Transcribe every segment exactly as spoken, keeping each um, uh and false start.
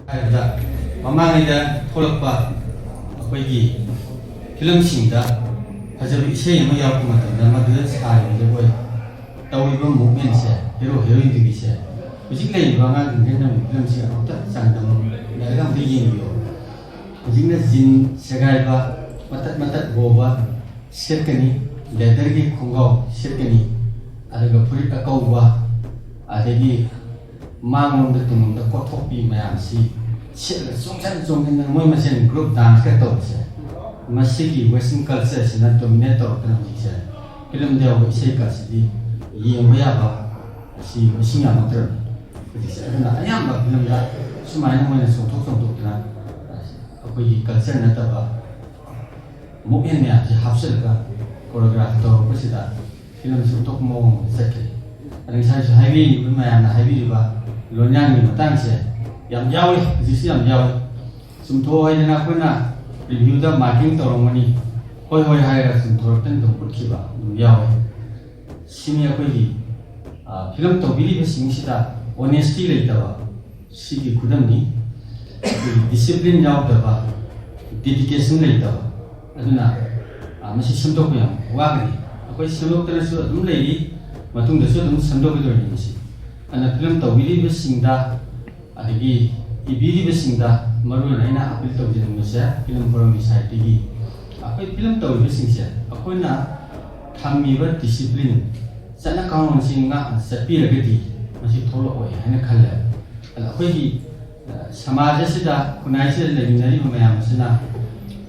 ꯍꯥꯏꯕꯗ ꯃꯃꯥꯡꯉꯩꯗ ꯊꯣꯛꯂꯛꯄ ꯑꯩꯈꯣꯏꯒꯤ ꯐꯤꯂꯝꯁꯤꯡꯗ ꯐꯖꯕ ꯏꯁꯩ ꯑꯃ ꯌꯥꯎꯔꯛꯄ ꯃꯇꯝꯗ ꯃꯗꯨꯗ ꯁꯥꯔꯤꯕ ꯖꯒꯣꯏ, ꯇꯧꯔꯤꯕ ꯃꯨꯞꯃꯦꯟꯁꯦ, ꯍꯦꯔꯣ ꯍꯦꯔꯣꯏꯟꯗꯨꯒꯤꯁꯦ, ꯍꯧꯖꯤꯛ ꯂꯩꯔꯤꯕ ꯑꯉꯥꯡꯁꯤꯡꯁꯤꯅ ꯅꯝꯃꯤꯕ ꯐꯤꯂꯝꯁꯤꯒ ꯑꯃꯨꯛꯇ ꯆꯥꯡꯗꯝꯅꯔꯒ ꯑꯝꯇ ꯌꯦꯡꯕꯤꯌꯣ꯫ ꯍꯧꯖꯤꯛꯅ ꯖꯤꯟ ꯁꯦꯒꯥꯏꯕ, ꯃꯇꯠ ꯃꯇꯠ ꯍꯣꯕ ꯁꯦꯠꯀꯅꯤ, ꯂꯦꯗꯔꯒꯤ ꯈꯣꯡꯒ꯭ꯔꯥꯎ ꯁꯦꯠꯀꯅꯤ, ꯑꯗꯨꯒ ꯐꯨꯔꯤꯠ ꯑꯀꯧꯕ, ꯑꯗꯒꯤ ꯃꯥꯡꯂꯣꯝꯗ ꯇꯨꯡꯂꯣꯝꯗ ꯀꯣꯠꯊꯣꯛꯄꯤ ꯃꯌꯥꯝꯁꯤ ꯁꯦꯠꯂꯒ ꯆꯣꯡꯁꯟ ꯆꯣꯡꯁꯟꯗꯅ ꯃꯣꯏ ꯃꯁꯦꯟ ꯒ꯭ꯔꯨꯞ ꯗꯥꯟꯁꯀ ꯇꯧꯕꯁꯦ, ꯃꯁꯤꯒꯤ ꯋꯦꯁꯇꯔꯟ ꯀꯜꯆꯔꯁꯤꯅ ꯗꯣꯃꯤꯅꯦꯠ ꯇꯧꯔꯛꯇꯅ ꯍꯧꯖꯤꯛꯁꯦ ꯐꯤꯂꯝꯗ ꯌꯥꯎꯕ ꯏꯁꯩꯀꯥꯁꯤꯗꯤ ꯌꯦꯡꯕ ꯌꯥꯕ ꯑꯁꯤ ꯃꯁꯤꯡ ꯌꯥꯝꯂꯛꯇ꯭ꯔꯕꯅꯤ ꯍꯧꯖꯤꯛꯁꯦ꯫ ꯑꯗꯨꯅ ꯑꯌꯥꯝꯕ ꯐꯤꯂꯝꯗ ꯁꯨꯃꯥꯏꯅ ꯃꯣꯏꯅ ꯆꯣꯡꯊꯣꯛ ꯆꯣꯡꯊꯣꯛꯇꯅ ꯑꯩꯈꯣꯏꯒꯤ ꯀꯜꯆꯔ ꯅꯠꯇꯕ ꯃꯨꯞꯃꯦꯟ ꯃꯌꯥꯝꯁꯦ ꯍꯥꯞꯆꯤꯜꯂꯒ ꯀꯣꯔꯤꯌꯣꯒ꯭ꯔꯥꯐ ꯇꯧꯔꯛꯄꯁꯤꯗ ꯐꯤꯂꯝꯁꯤ ꯑꯇꯣꯞꯄ ꯃꯑꯣꯡ ꯑꯃꯗ ꯆꯠꯈ꯭ꯔꯦ꯫ ꯑꯗ ꯉꯁꯥꯏꯁꯨ ꯍꯥꯏꯕꯤꯔꯤꯕ ꯃꯌꯥꯝꯅ ꯍꯥꯏꯕꯤꯔꯤꯕ ꯂꯣꯟꯌꯥꯟꯒꯤ ꯃꯇꯥꯡꯁꯦ ꯌꯥꯝ ꯌꯥꯎꯏ, ꯍꯧꯖꯤꯛꯁꯨ ꯌꯥꯝ ꯌꯥꯎꯏ꯫ ꯆꯨꯝꯊꯣꯛꯑꯣ ꯍꯥꯏꯗꯅ ꯑꯩꯈꯣꯏꯅ ꯔꯤꯚ꯭ꯌꯨꯗ ꯃꯥꯔꯀꯤꯡ ꯇꯧꯔꯝꯒꯅꯤ, ꯍꯣꯏ ꯍꯣꯏ ꯍꯥꯏꯔꯒ ꯆꯨꯝꯊꯣꯔꯛꯇꯅ ꯑꯗꯨꯝ ꯎꯠꯈꯤꯕ ꯑꯗꯨꯝ ꯌꯥꯎꯏ꯫ ꯁꯤꯅꯤ ꯑꯩꯈꯣꯏꯒꯤ, ꯑ, ꯐꯤꯂꯝ ꯇꯧꯕꯤꯔꯤꯕꯁꯤꯡꯁꯤꯗ ꯑꯣꯅꯦꯁꯇꯤ ꯂꯩꯇꯕ, ꯁꯤꯒꯤ ꯈꯨꯗꯝꯅꯤ꯫ ꯑꯩꯈꯣꯏꯒꯤ ꯗꯤꯁꯤꯄ꯭ꯂꯤꯟ ꯌꯥꯎꯗꯕ, ꯗꯦꯗꯤꯀꯦꯁꯟ ꯂꯩꯇꯕ, ꯑꯗꯨꯅ, ꯑ, ꯃꯁꯤ ꯁꯦꯝꯗꯣꯛꯄ ꯌꯥꯝ ꯋꯥꯒꯅꯤ꯫ ꯑꯩꯈꯣꯏ ꯁꯦꯝꯗꯣꯛꯇꯅꯁꯨ ꯑꯗꯨꯝ ꯂꯩꯔꯤ, ꯃꯇꯨꯡꯗꯁꯨ ꯑꯗꯨꯝ ꯁꯦꯝꯗꯣꯛꯀꯗꯧꯔꯤꯕꯅꯤ ꯃꯁꯤ꯫ ꯑꯗꯨꯅ ꯐꯤꯂꯝ ꯇꯧꯕꯤꯔꯤꯕꯁꯤꯡꯗ, ꯑꯗꯒꯤ ꯏꯕꯤꯔꯤꯕꯁꯤꯡꯗ ꯃꯔꯨꯑꯣꯏꯅ ꯑꯩꯅ ꯑꯄꯤꯜ ꯇꯧꯖꯅꯤꯡꯕꯁꯦ, ꯐꯤꯂꯝ ꯐꯣꯔꯝꯒꯤ ꯁꯥꯏꯠꯇꯒꯤ ꯑꯩꯈꯣꯏ ꯐꯤꯂꯝ ꯇꯧꯔꯤꯕꯁꯤꯡꯁꯦ ꯑꯩꯈꯣꯏꯅ ꯊꯝꯃꯤꯕ ꯗꯤꯁꯤꯄ꯭ꯂꯤꯟ, ꯆꯠꯅ ꯀꯥꯡꯂꯣꯟꯁꯤꯡ ꯉꯥꯛꯅ ꯆꯠꯄꯤꯔꯒꯗꯤ ꯃꯁꯤ ꯊꯣꯛꯂꯛꯑꯣꯏ ꯍꯥꯏꯅ ꯈꯜꯂꯦ꯫ ꯑꯗ ꯑꯩꯈꯣꯏꯒꯤ, ꯑ, ꯁꯃꯥꯖ ꯑꯁꯤꯗ, ꯈꯨꯟꯅꯥꯏꯁꯤꯗ ꯂꯩꯃꯤꯟꯅꯔꯤꯕ ꯃꯌꯥꯝ ꯑꯁꯤꯅ,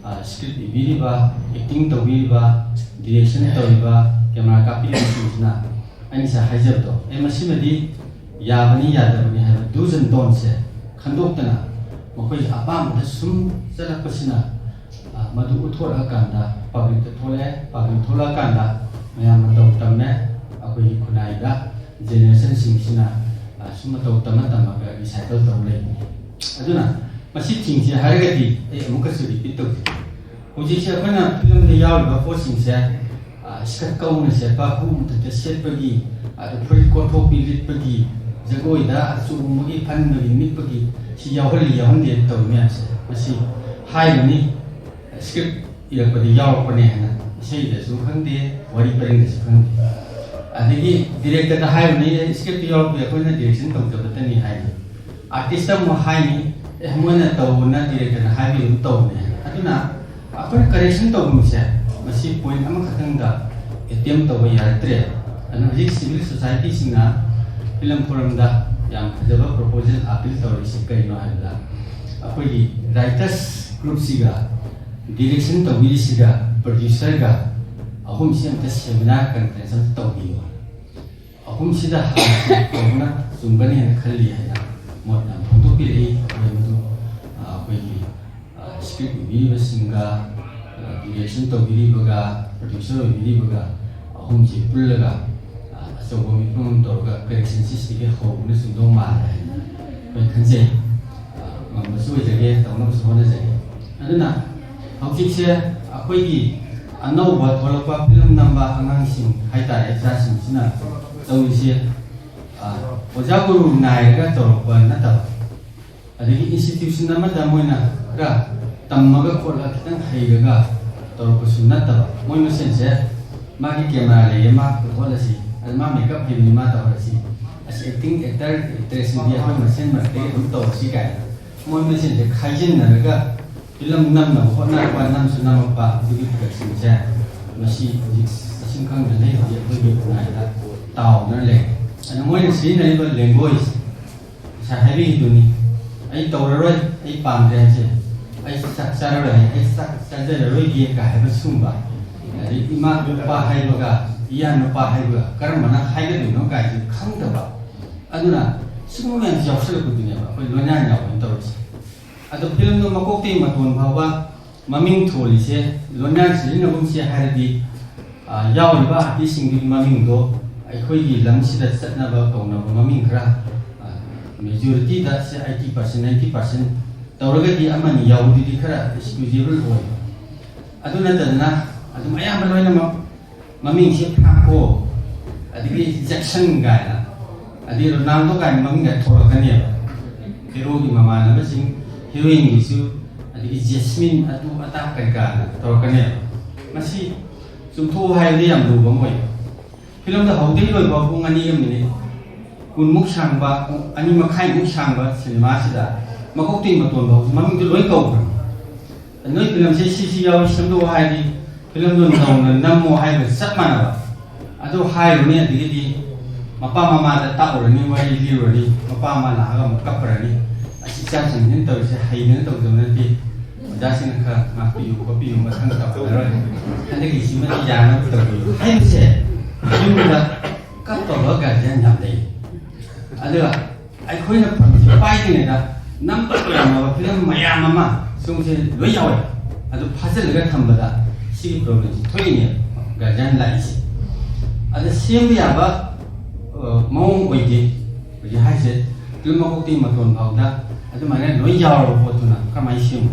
ꯑ, ꯁ꯭ꯀ꯭ꯔꯤꯞ ꯏꯕꯤꯔꯤꯕ, ꯑꯦꯛꯇꯤꯡ ꯇꯧꯕꯤꯔꯤꯕ, ꯗꯤꯔꯦꯛꯁꯟ ꯇꯧꯔꯤꯕ, ꯀꯦꯃꯦꯔꯥ ꯀꯥꯞꯄꯤꯔꯤꯕꯁꯤꯡꯁꯤꯅ ꯑꯩ ꯉꯁꯥꯏ ꯍꯥꯏꯖꯕꯗꯣ, ꯑꯦ, ꯃꯁꯤꯃꯗꯤ ꯌꯥꯕꯅꯤ ꯌꯥꯗꯕꯅꯤ ꯍꯥꯏꯕ do's and don'tsꯁꯦ ꯈꯟꯗꯣꯛꯇꯅ ꯃꯈꯣꯏꯒꯤ ꯑꯄꯥꯝꯕꯗ ꯁꯨꯝ ꯆꯠꯂꯛꯄꯁꯤꯅ, ꯑ, ꯃꯗꯨ ꯎꯠꯊꯣꯔꯛꯑꯀꯥꯟꯗ ꯄꯕ꯭ꯂꯤꯛꯇ ꯊꯣꯛꯂꯛꯑꯦ, ꯄꯕ꯭ꯂꯤꯛ ꯊꯣꯛꯂꯛꯑꯀꯥꯟꯗ ꯃꯌꯥꯝ ꯃꯇꯧ ꯇꯝꯃꯦ꯫ ꯑꯩꯈꯣꯏꯒꯤ ꯈꯨꯟꯅꯥꯏꯗ ꯖꯦꯅꯦꯔꯦꯁꯟꯁꯤꯡꯁꯤꯅ, ꯑ, ꯁꯨꯝ ꯃꯇꯧ ꯇꯝꯃ ꯇꯝꯃꯒ ꯔꯤꯁꯥꯏꯀꯜ ꯇꯧ ꯂꯩꯕꯅꯤ꯫ ꯑꯗꯨꯅ ꯃꯁꯤ ꯊꯤꯡꯁꯤ ꯍꯥꯏꯔꯒꯗꯤ ꯑꯩ ꯑꯃꯨꯛꯀꯁꯨ ꯔꯤꯄꯤꯠ ꯇꯧꯖꯒꯦ꯫ ꯍꯧꯖꯤꯛꯁꯦ ꯑꯩꯈꯣꯏꯅ ꯐꯤꯂꯝꯗ ꯌꯥꯎꯔꯤꯕ ꯄꯣꯠꯁꯤꯡꯁꯦ, ꯑ, ꯁ꯭ꯀꯔꯠ ꯀꯧꯅ ꯁꯦꯠꯄ, ꯈꯣꯡꯎꯞ ꯃꯊꯛꯇ ꯁꯦꯠꯄꯒꯤ, ꯑꯗ ꯐꯨꯔꯤꯠ ꯀꯣꯠꯊꯣꯛꯄꯤ ꯂꯤꯠꯄꯒꯤ, ꯖꯒꯣꯏꯗ ꯑꯆꯣꯡꯕꯒꯤ, ꯐꯟꯕꯒꯤ, ꯅꯤꯛꯄꯒꯤ ꯁꯤ ꯌꯥꯎꯍꯜꯂꯤ ꯌꯥꯎꯍꯟꯗꯦ ꯇꯧꯔꯤ ꯃꯌꯥꯝꯁꯦ, ꯃꯁꯤ ꯍꯥꯏꯕꯅꯤ꯫ ꯁ꯭ꯀ꯭ꯔꯤꯞ ꯏꯔꯛꯄꯗ ꯌꯥꯎꯔꯛꯄꯅꯦ ꯍꯥꯏꯅ, ꯏꯁꯩꯗꯁꯨ ꯈꯪꯗꯦ, ꯋꯥꯔꯤ ꯄꯔꯦꯡꯗꯁꯨ ꯈꯪꯗꯦ꯫ ꯑꯗꯒꯤ ꯗꯤꯔꯦꯛꯇꯔꯗ ꯍꯥꯏꯕꯅꯤ, "ꯁ꯭ꯀ꯭ꯔꯤꯞꯇ ꯌꯥꯎꯔꯛꯄꯗꯤ ꯑꯩꯈꯣꯏꯅ ꯗꯤꯔꯦꯛꯁꯟ ꯇꯧꯖꯕꯇꯅꯤ" ꯍꯥꯏꯅꯤ꯫ ꯑꯥꯔꯇꯤꯁꯇ ꯑꯃꯨꯛ ꯍꯥꯏꯅꯤ, "ꯑꯦ, ꯃꯣꯏꯅ ꯇꯧꯕꯅ ꯗꯤꯔꯦꯛꯇꯔꯅ ꯍꯥꯏꯕ ꯑꯗꯨꯝ ꯇꯧꯕꯅꯦ" ꯍꯥꯏꯅ꯫ ꯑꯗꯨꯅ ꯑꯩꯈꯣꯏꯅ ꯀꯔꯦꯛꯁꯟ ꯇꯧꯐꯝꯁꯦ ꯃꯁꯤ ꯄꯣꯏꯟ ꯑꯃꯈꯛꯇꯪꯗ ꯑꯦꯇꯦꯝ ꯇꯧꯕ ꯌꯥꯔꯛꯇ꯭ꯔꯦ꯫ ꯑꯗꯨꯅ ꯍꯧꯖꯤꯛ ꯁꯤꯚꯤꯜ ꯁꯣꯁꯥꯏꯇꯤꯁꯤꯡꯅ ꯐꯤꯂꯝ ꯐꯣꯔꯝꯗ ꯌꯥꯝ ꯐꯖꯕ ꯄ꯭ꯔꯣꯄꯣꯖꯦꯜ ꯑꯥꯄꯤꯜ ꯇꯧꯔꯤꯁꯤ ꯀꯩꯅꯣ ꯍꯥꯏꯕꯗ, ꯑꯩꯈꯣꯏꯒꯤ ꯔꯥꯏꯇꯔꯁ ꯒ꯭ꯔꯨꯞꯁꯤꯒ, ꯗꯤꯔꯦꯛꯁꯟ ꯇꯧꯕꯤꯔꯤꯁꯤꯒ, ꯄ꯭ꯔꯣꯗ꯭ꯌꯨꯁꯔꯒ, ꯑꯍꯨꯝꯁꯤ ꯑꯝꯇ ꯁꯦꯃꯤꯅꯥꯔ ꯀꯟꯐ꯭ꯔꯦꯟꯁ ꯑꯝꯇ ꯇꯧꯕꯤꯌꯨ꯫ ꯑꯍꯨꯝꯁꯤꯗ ꯍꯥꯟꯅ ꯇꯧꯕꯅ ꯆꯨꯝꯒꯅꯤ ꯍꯥꯏꯅ ꯈꯜꯂꯤ ꯍꯥꯏꯅ ꯃꯣꯠ ꯌꯥꯝ ꯐꯣꯡꯗꯣꯛꯄꯤꯔꯛꯏ꯫ ꯑꯩꯈꯣꯏ ꯃꯗꯨ, ꯑ, ꯑꯩꯈꯣꯏꯒꯤ, ꯑ, ꯁ꯭ꯀ꯭ꯔꯤꯞ ꯏꯕꯤꯔꯤꯕꯁꯤꯡꯒ, ꯑ, ꯗꯤꯔꯦꯛꯁꯟ ꯇꯧꯕꯤꯔꯤꯕꯒ, ꯄ꯭ꯔꯣꯗ꯭ꯌꯨꯁꯔ ꯑꯣꯏꯕꯤꯔꯤꯕꯒ, ꯑꯍꯨꯝꯁꯤ ꯄꯨꯜꯂꯒ, ꯑ, ꯑꯆꯧꯕ ꯃꯤꯐꯝ ꯑꯃ ꯇꯧꯔꯒ ꯀꯔꯦꯛꯁꯟꯁꯤ ꯁꯤꯗꯒꯤ ꯍꯧꯕꯅ ꯆꯨꯝꯗꯧ ꯃꯥꯜꯂꯦ ꯍꯥꯏꯅ ꯑꯩꯈꯣꯏ ꯈꯟꯖꯩ꯫ ꯑ, ꯉꯝꯕꯁꯨ ꯑꯣꯏꯖꯒꯦ, ꯇꯧꯅꯕꯁꯨ ꯍꯣꯠꯅꯖꯒꯦ꯫ ꯑꯗꯨꯅ ꯍꯧꯖꯤꯛꯁꯦ ꯑꯩꯈꯣꯏꯒꯤ ꯑꯅꯧꯕ ꯊꯣꯛꯂꯛꯄ ꯐꯤꯂꯝ ꯅꯝꯕ ꯑꯉꯥꯡꯁꯤꯡ ꯍꯥꯏꯇꯥꯔꯦ, ꯏꯆꯥꯁꯤꯡꯁꯤꯅ ꯇꯧꯔꯤꯁꯦ, ꯑ, ꯑꯣꯖꯥ ꯒꯨꯔꯨ ꯅꯥꯏꯔꯒ ꯇꯧꯔꯛꯄ ꯅꯠꯇꯕ, ꯑꯗꯒꯤ ꯏꯟꯁꯇꯤꯇ꯭ꯌꯨꯁꯟ ꯑꯃꯗ ꯃꯣꯏꯅ ꯈꯔ ꯇꯝꯃꯒ ꯈꯣꯠꯂꯒ ꯈꯤꯇꯪ ꯍꯩꯔꯒ ꯇꯧꯔꯛꯄꯁꯨ ꯅꯠꯇꯕ, ꯃꯣꯏ ꯃꯁꯦꯟꯁꯦ ꯃꯥꯒꯤ ꯀꯦꯃꯦꯔꯥ ꯂꯩꯌꯦ, ꯃꯥ ꯄꯨꯊꯣꯛꯍꯜꯂꯁꯤ, ꯑꯗ ꯃꯥ ꯃꯦꯀꯞ ꯍꯩꯕꯅꯤ, ꯃꯥ ꯇꯧꯍꯜꯂꯁꯤ, ꯑꯁꯤ ꯑꯦꯛꯇꯤꯡ, ꯑꯦꯛꯇꯔ, ꯑꯦꯛꯇ꯭ꯔꯦꯁꯁꯤꯡꯗꯤ ꯑꯩꯈꯣꯏ ꯃꯁꯦꯟ ꯃꯔꯛꯇꯒꯤ ꯑꯗꯨꯝ ꯇꯧꯔꯁꯤ ꯀꯥꯏꯅ ꯃꯣꯏ ꯃꯁꯦꯟꯁꯦ ꯈꯥꯏꯖꯤꯟꯅꯔꯒ ꯐꯤꯂꯝ ꯅꯝꯅꯕ ꯍꯣꯠꯅꯔꯛꯄ, ꯅꯝꯁꯨ ꯅꯝꯃꯛꯄ ꯑꯗꯨꯒꯤ ꯄ꯭ꯔꯗꯛꯁꯟꯁꯦ ꯃꯁꯤ ꯍꯧꯖꯤꯛ ꯃꯁꯤꯡ ꯈꯪꯗꯅ ꯍꯧꯖꯤꯛ ꯑꯩꯈꯣꯏꯒꯤ ꯈꯨꯟꯅꯥꯏꯗ ꯇꯥꯎꯗꯨꯅ ꯂꯩ꯫ ꯑꯗꯨꯅ ꯃꯣꯏꯅ ꯁꯤꯖꯤꯟꯅꯔꯤꯕ ꯂꯦꯡꯒ꯭ꯋꯦꯖ, ꯉꯁꯥꯏ ꯍꯥꯏꯕꯤꯈꯤꯗꯨꯅꯤ, "ꯑꯩ ꯇꯧꯔꯔꯣꯏ, ꯑꯩ ꯄꯥꯝꯗ꯭ꯔꯦ" ꯍꯥꯏꯁꯦ, "ꯑꯩ ꯆꯥꯛ ꯆꯥꯔꯔꯣꯏ, ꯑꯩ ꯆꯥꯛ ꯆꯥꯖꯔꯔꯣꯏꯒꯦ" ꯀꯥꯏ ꯍꯥꯏꯕ ꯁꯤꯒꯨꯝꯕ, ꯑꯗꯩ ꯏꯃꯥ ꯅꯨꯄꯥ ꯍꯥꯏꯕꯒ ꯏꯌꯥ ꯅꯨꯄꯥ ꯍꯥꯏꯕꯒ ꯀꯔꯝꯕꯅ ꯍꯥꯏꯒꯗꯣꯏꯅꯣ ꯀꯥꯏꯁꯦ ꯈꯪꯗꯕ꯫ ꯑꯗꯨꯅ ꯁꯤꯒꯨꯝꯕ ꯃꯌꯥꯝꯁꯦ ꯌꯥꯎꯁꯜꯂꯛꯄꯗꯨꯅꯦꯕ ꯑꯩꯈꯣꯏ ꯂꯣꯏꯅꯥꯏ ꯌꯥꯎꯕꯅ ꯇꯧꯔꯤꯁꯦ꯫ ꯑꯗꯣ ꯐꯤꯂꯝꯗꯣ ꯃꯀꯣꯛꯇꯒꯤ ꯃꯇꯣꯟ ꯐꯥꯎꯕ ꯃꯃꯤꯡ ꯊꯣꯜꯂꯤꯁꯦ ꯂꯣꯟꯌꯥꯟ ꯁꯤꯖꯤꯟꯅꯒꯨꯝꯁꯦ ꯍꯥꯏꯔꯗꯤ, ꯑ, ꯌꯥꯎꯔꯤꯕ ꯑꯥꯔꯇꯤꯁꯁꯤꯡꯗꯨꯒꯤ ꯃꯃꯤꯡꯗꯣ ꯑꯩꯈꯣꯏꯒꯤ ꯂꯝꯁꯤꯗ ꯆꯠꯅꯕ ꯀꯧꯅꯕ ꯃꯃꯤꯡ ꯈꯔ, ꯑ, ꯃꯦꯖꯣꯔꯤꯇꯤꯗ ꯁꯦ ꯑꯩꯠꯇꯤ ꯄꯥꯔꯁꯦꯟ, ꯅꯥꯏꯟꯇꯤ ꯄꯥꯔꯁꯦꯟ ꯇꯧꯔꯒꯗꯤ ꯑꯃꯅꯤ ꯌꯥꯎꯕꯗꯨꯗꯤ ꯈꯔ ꯑꯦꯛꯁꯀ꯭ꯂꯨꯖꯤꯕꯜ ꯑꯣꯏ꯫ ꯑꯗꯨ ꯅꯠꯇꯗꯅ ꯑꯗꯨꯝ ꯑꯌꯥꯝꯕ ꯂꯣꯏꯅꯃꯛ ꯃꯃꯤꯡꯁꯦ ꯐ꯭ꯔꯥꯡꯀꯣ, ꯑꯗꯒꯤ ꯖꯦꯛꯁꯟ ꯀꯥꯏꯅ, ꯑꯗꯩ ꯔꯣꯅꯥꯜꯗꯣ ꯀꯥꯏꯅ ꯃꯃꯤꯡꯒ ꯊꯣꯛꯂꯛꯀꯅꯦꯕ꯫ ꯍꯦꯔꯣꯒꯤ ꯃꯃꯥꯟꯅꯕꯁꯤꯡ, ꯍꯦꯔꯣꯏꯟꯒꯤꯁꯨ, ꯑꯗꯒꯤ ꯖꯦꯁꯃꯤꯟ, ꯑꯗꯨ ꯑꯗꯥ ꯀꯔꯤ ꯀꯔꯥꯅ ꯇꯧꯔꯛꯀꯅꯦꯕ꯫ ꯃꯁꯤ ꯆꯨꯝꯊꯣꯛꯎ ꯍꯥꯏꯔꯗꯤ ꯌꯥꯝ ꯂꯨꯕ ꯑꯃ ꯑꯣꯏ꯫ ꯐꯤꯂꯝꯗ ꯍꯧꯗꯩ ꯂꯣꯏꯕ ꯄꯨꯡ ꯑꯅꯤꯒ ꯃꯤꯅꯤꯠ ꯀꯨꯟꯃꯨꯛ ꯁꯥꯡꯕ, ꯄꯨꯡ ꯑꯅꯤ ꯃꯈꯥꯏꯃꯨꯛ ꯁꯥꯡꯕ ꯁꯤꯅꯦꯃꯥꯁꯤꯗ ꯃꯀꯣꯛꯇꯒꯤ ꯃꯇꯣꯟ ꯐꯥꯎ ꯃꯃꯤꯡꯗꯨ ꯂꯣꯏ ꯀꯧꯈ꯭ꯔꯦ꯫ ꯅꯣꯏ ꯐꯤꯂꯝꯁꯦ ꯁꯤ ꯁꯤ ꯌꯥꯎꯏ ꯁꯦꯝꯗꯣꯛꯑꯣ ꯍꯥꯏꯔꯗꯤ ꯐꯤꯂꯝꯗꯣ ꯅꯧꯅ ꯅꯝꯃꯣ ꯍꯥꯏꯕꯒ ꯆꯞ ꯃꯥꯟꯅꯕ꯫ ꯑꯗꯨ ꯍꯥꯏꯔꯨꯅꯤ, ꯑꯗꯒꯤꯗꯤ ꯃꯄꯥ ꯃꯃꯥꯗ ꯇꯥꯛꯎꯔꯅꯤ, ꯋꯥꯔꯤ ꯂꯤꯔꯨꯔꯅꯤ, ꯃꯄꯥ ꯃꯃꯥ ꯂꯥꯛꯑꯒ ꯑꯃꯨꯛ ꯀꯞꯈ꯭ꯔꯅꯤ꯫ "ꯑꯁ, ꯏꯆꯥꯁꯤꯡꯁꯤꯅ ꯇꯧꯔꯤꯁꯦ ꯍꯩꯗꯅ ꯇꯧꯖꯕ ꯅꯠꯇꯦ, ꯑꯣꯖꯥꯁꯤꯡꯅ ꯈꯔ ꯉꯥꯛꯄꯤꯌꯨ ꯈꯣꯠꯄꯤꯌꯨ, ꯃꯊꯪ ꯇꯧꯔꯔꯣꯏ, ꯍꯟꯗꯛꯀꯤꯁꯤꯃꯗꯤ ꯌꯥꯅꯕ ꯇꯧꯕꯤꯌꯨ" ꯍꯥꯏꯕꯁꯦ ꯌꯨꯝꯗ ꯀꯞꯇꯕ ꯒꯥꯔꯖꯤꯌꯥꯟ ꯌꯥꯝ ꯂꯩ꯫ ꯑꯗꯨꯒ ꯑꯩꯈꯣꯏꯅ ꯐꯣꯟꯁꯦ ꯄꯥꯏꯗ꯭ꯔꯤꯉꯩꯗ ꯅꯝꯕ ꯂꯣꯏꯔꯝꯃꯕ ꯐꯤꯂꯝ ꯃꯌꯥꯝ ꯑꯃ ꯁꯤꯒꯨꯝꯕꯁꯦ ꯂꯣꯏ ꯌꯥꯎꯋꯦ꯫ ꯑꯗꯨ ꯐꯥꯖꯤꯜꯂꯒ ꯊꯝꯕꯗ ꯁꯤꯒꯤ ꯄ꯭ꯔꯣꯕ꯭ꯂꯦꯝꯁꯤ ꯊꯣꯛꯏꯅꯦꯕ, ꯒꯥꯔꯖꯤꯌꯥꯟ ꯂꯥꯛꯏꯁꯦ꯫ ꯑꯗ ꯁꯦꯝꯕ ꯌꯥꯕ, ꯑ, ꯃꯑꯣꯡ ꯑꯣꯏꯗꯦ ꯍꯧꯖꯤꯛ ꯍꯥꯏꯁꯦ꯫ ꯐꯤꯂꯝ ꯃꯀꯣꯛꯇꯒꯤ ꯃꯇꯣꯟ ꯐꯥꯎꯗ ꯑꯗꯨꯃꯥꯏꯅ ꯂꯣꯏ ꯌꯥꯎꯔꯕ ꯄꯣꯠꯇꯨꯅ ꯀꯔꯝꯍꯥꯏꯅ ꯁꯦꯝꯃꯨ?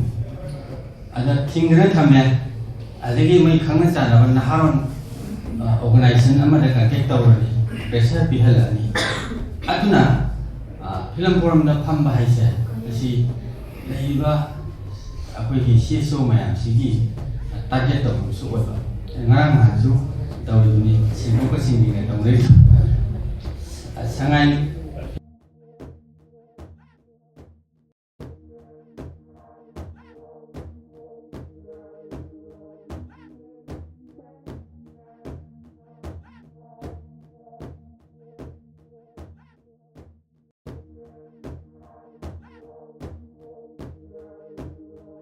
ꯑꯗ ꯊꯤꯡꯗꯅ ꯊꯝꯃꯦ꯫ ꯑꯗꯒꯤ ꯃꯣꯏ ꯈꯪꯅ ꯆꯥꯟꯅꯕ ꯅꯍꯥꯔꯣꯟ, ꯑ, ꯑꯣꯔꯒꯅꯥꯏꯖꯦꯁꯟ ꯑꯃꯗ ꯀꯟꯇꯦꯛ ꯇꯧꯔꯅꯤ, ꯄ꯭ꯔꯦꯁꯔ ꯄꯤꯍꯜꯂꯛꯑꯅꯤ꯫ ꯑꯗꯨꯅ, ꯑ, ꯐꯤꯂꯝ ꯐꯣꯔꯝꯗ ꯐꯝꯕ ꯍꯥꯏꯁꯦ ꯃꯁꯤ ꯂꯩꯔꯤꯕ ꯑꯩꯈꯣꯏꯒꯤ ꯁꯤ ꯑꯦꯁ ꯑꯣ ꯃꯌꯥꯝꯁꯤꯒꯤ ꯇꯥꯔꯒꯦꯠ ꯇꯧꯕ ꯑꯃꯁꯨ ꯑꯣꯏꯕ꯫ ꯉꯔꯥꯡ ꯅꯍꯥꯟꯁꯨ ꯇꯧꯔꯤꯕꯅꯤ, ꯁꯦꯡꯗꯣꯛꯄ ꯁꯦꯡꯖꯤꯟꯒ ꯇꯧꯅꯔꯤꯕ꯫